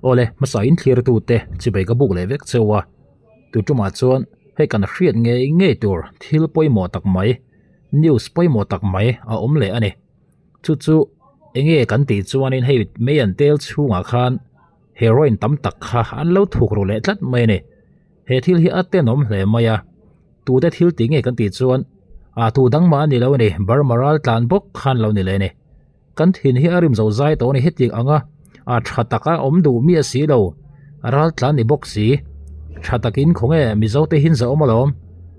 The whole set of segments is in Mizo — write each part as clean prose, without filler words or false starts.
Awle, hmasa in thlir tute chibai ka buk leh vek cheu a, tu tumah chuan hei kan hriat ngei ngei tur thil pawimawh tak mai, news pawimawh tak mai a awm leh a ni. Chu chu enge kan tih chuanin hei mei an tel chhungah khan heroin tam tak kha an lo thuk ru leh tlat mai a ni. He thil hi a tenawm hle mai a, tute thil tih nge kan tih chuan ah tu dang mah a ni lo a ni, Burma ral tlan bawk khan lo ni leh a ni. Kan thin hi a rim zo zai tawh a ni hetiang anga ah tha taka awm duh miah si lo, ral tlan ni bawk si. Tha takin khawnge Mizo te hi an zahawm alawm,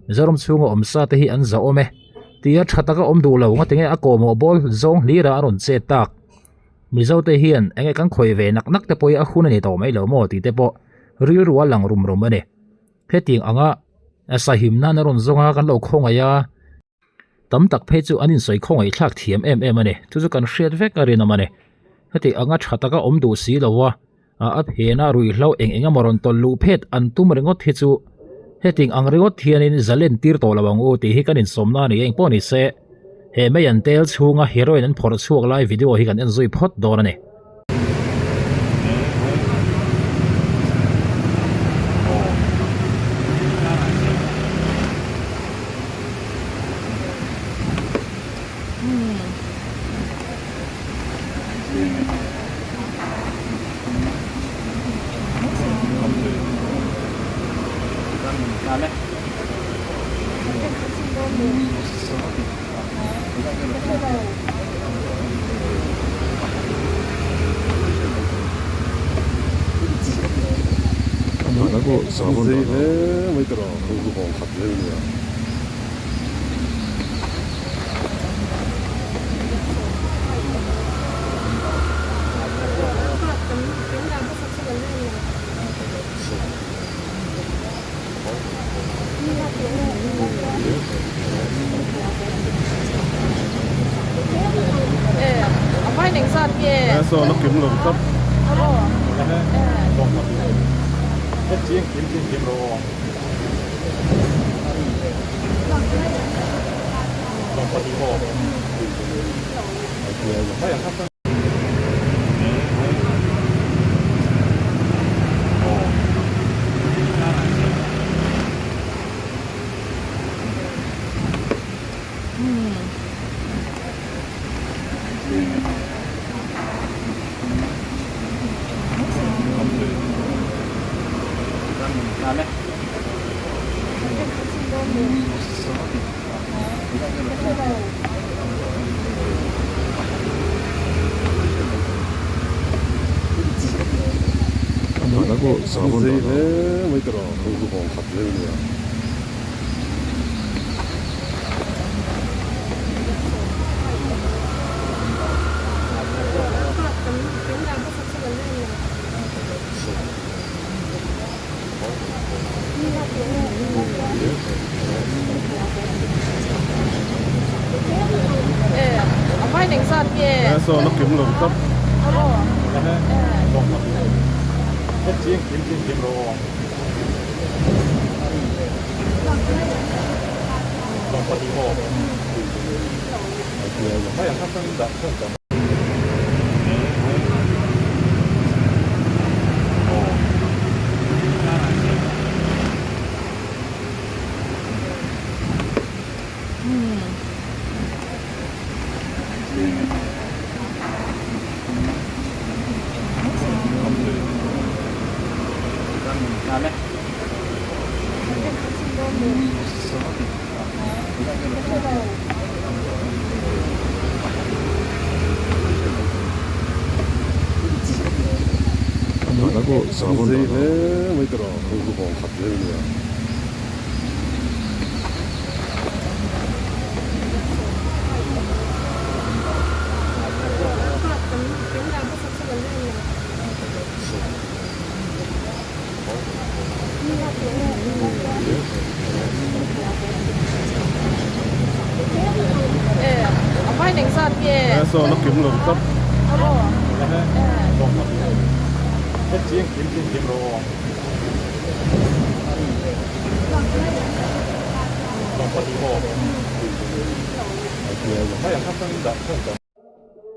Mizoram chhunga awm sa te hi an zahawm e tia tha taka awm duh lo ngatinge a kawhmawh bawl zawng hlira a rawn chet tak. Mizo te hian enge kan khawih ve nak nak te pawh hi a hun a ni tawh mai lo maw tih te pawh rilru a lang rum rum a ni. Hetiang anga sahim nan a rawn zawng a kan lo khawngaih a, tam tak phei chu an insawi khawngaih thlak thiam em em a ni. Chu chu kan hriat vek a rinawm a ni. Hetiang anga tha taka awm duh si lo a, a phen a ruihhlo eng eng emaw rawn tawlh luh phet an tum ringawt hi chu hetiang ang ringawt hianin zalen tir tawh lo ang u tih hi kan insawmna a ni eng pawh ni se he mei an tel chhunga heroin an phawrh chhuak lai video hi kan en zui phawt dawn a ni.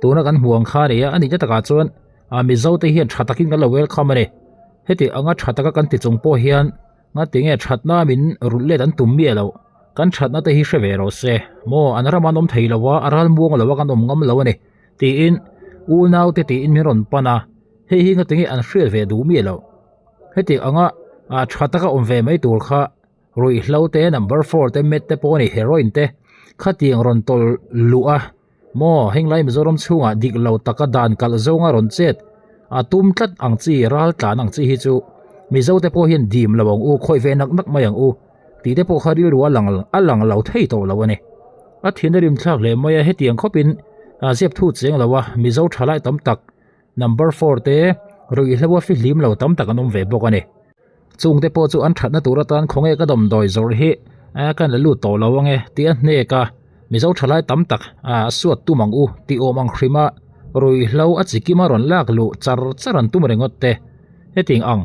Tuna kan hmuh ang kha a ni a, a nihna takah chuan. Mizo te hian tha takin kan lo welcome a ni. Heti anga tha taka kan ti chung pawh hian ngatinge thatna min rulh let an tum miah loh. Kan thatna te hi hre ve rawh se. Maw an ram an awm thei lo a, a ral muang lo a kan awm ngam lo a ni tiin unau te tiin min rawn pan a. Hei hi ngatinge an hriat ve duh miah loh. Heti anga tha taka awm ve mai tur kha Ruihhlo te, number four te, met te pawh a ni, heroin te khatiang rawn tawlh luh a maw henglai Mizoram chhungah dik lo taka dan kalh zawnga rawn chet a tum tlat ang chi ral tlan ang chi hi chu Mizo te pawh hian dim lo ang u khawih ve nak nak mai ang u tih te pawh kha rilru a lang a lang lo thei tawh lo a ni. A thin a rim thlak hle mai a hetiang khawpin zep thu cheng lo a Mizo thalai tam tak number four te ruihhlo a fihlim lo tam tak an awm ve bawk a ni. Chungte pawh chu an thatna tur atan khawnge ka damdawi zawrh hi ka la lut tawh lo ange tih a hnek a, Mizo thalai tam tak a suat tum ang u tih awm ang hrim a, ruihhlo a chikim a rawn lak luh char char an tum ringawt te. Hetiang ang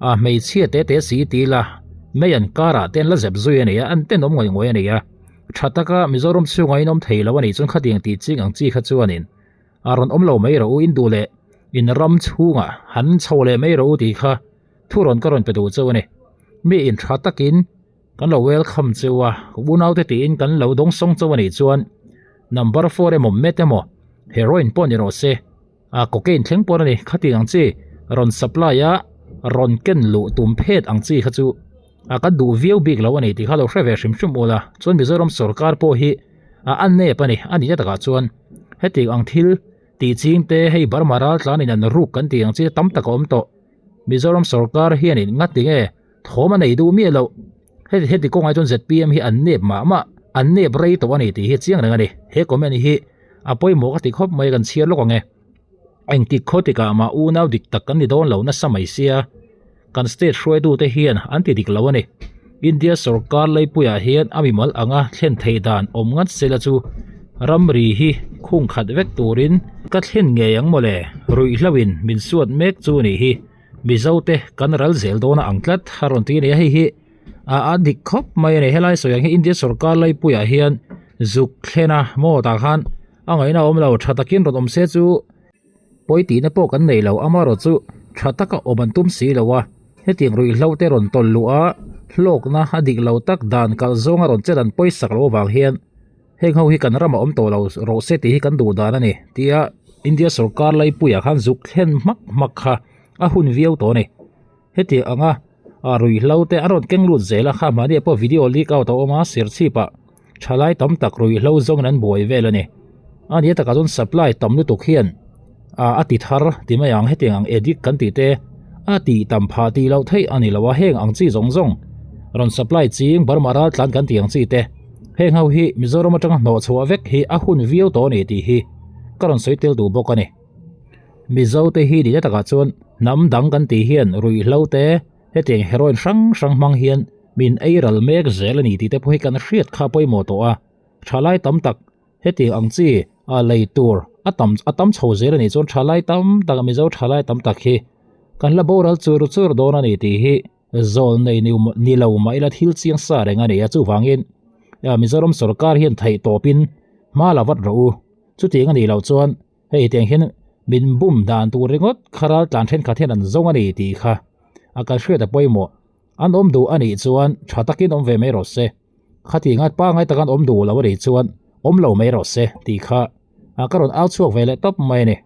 a hmeichhia te te si ti ila mei an karah te an la zep zui a ni a, an tenawm ngawih ngawih a ni a. Tha taka Mizoram chhungah in awm thei lo a nih chuan khatiang tih ching ang chi kha chuanin a rawn awm lo mai rawh u in duh leh in ram chhungah han chho leh mai rawh u tih kha thu rawn ka rawn pe duh cheu a ni. Mi in tha takin kan lo welcome cheu a, unaute tiin kan lo dawngsawng cheu a nih chuan number four emaw met emaw heroin pawh ni rawh se, a cocaine thleng pawh a ni khatiang ang chi rawn supply a rawn ken luh tum phet ang chi kha chu a kan duh viau bik lo a ni tih kha lo hre ve hrim hrim ula chuan Mizoram sorkar pawh hi a a nep a ni a nihna takah chuan hetiang ang thil tih ching te hei Burma ral tlanin an ruk kan tih ang chi tam tak a awm tawh. Mizoram sorkar hianin ngati nge thawm a nei duh miah loh. Heti heti kawngah chuan zpm hi an nep mah mah, an nep rei tawh a ni tih hi chiang reng a ni. He comment hi a pawimawh ka ti khawp mai kan chhiar lawk ang e. Engtik khaw tikah mah unau dik tak kan ni dawn lo nasa mai sia, kan state hruaitute hian an ti dik lo a ni. India sorkar leipuiah hian a mimal anga thlen theih dan awm ngat sela chu ramri hi khung khat vek turin ka thlen ngei ang mawle, ruihhloin min suat mek chu nih hi Mizote kan ral zel dawn a ang tlat a rawn ti a ni a, hei hi a a dik khawp mai a ni. Helai sawi ang hi India sorkar leipuiah hian zuk thlen a maw tah khan a ngaihna a awm lo, tha takin rawn awm se chu. Pawi tihna pawh kan nei lo, amarawh chu tha taka awm an tum si lo a, hetiang ruihhlo te rawn tawlh luh a, hlawkna a dik lo tak dan kalh zawnga rawn chet an pawisak loh avang hian heng ho hi kan ramah awm tawh lo rawh se tih hi kan duh dan a ni tia India sorkar laipuiah khan zuk thlen hmak hmak kha a hun viau tawh a ni. Hetiang anga ah ruihhlo te an rawn keng lut zel a, kha mahni ah pawh video leak out a awm a, serchhip ah thalai tam tak ruihhlo zawngin an buai vel a ni. A nia takah chuan supply tam lutuk hian ah a ti thar ti mai ang, hetiang ang addict kan tih te a tih tam phah tih loh theih a ni lo a, heng ang chi zawng zawng rawn supply ching Burma ral tlan kan tih ang chi te heng ho hi Mizoram atanga hnawh chhuah vek hi a hun viau tawh a ni tih hi ka rawn sawi tel duh bawk a ni. Mizo te hi nihna takah chuan hnam dang kan tih hian ruihhlo te hetiang heroin hrang hrang hmang hian min ei ral mek zel a ni tih te pawh hi kan hriat kha pawimawh tawh a, thalai tam tak hetiang ang chi a lei tur a tam a tam chho zel a nih chuan thalai tam tak Mizo thalai tam tak hi kan la boral chur chur dawn a ni tih hi zawl nei ni lo mah ila thil chiang sa reng a ni a chuvangin Mizoram sorkar hian theih tawpin hma la vat rawh u chutiang a nih loh chuan Hei tiang hian min bum dan tur ringawt kha ral tlan thenkhat hian an zawng a ni tih kha a kal hriat a pawimawh. An awm duh a nih chuan tha takin awm ve mai rawh se. Khati ngat pangai taka an awm duh lo a nih chuan awm lo mai rawh se tih kha a ka rawn au chhuak ve leh tawp mai a ni.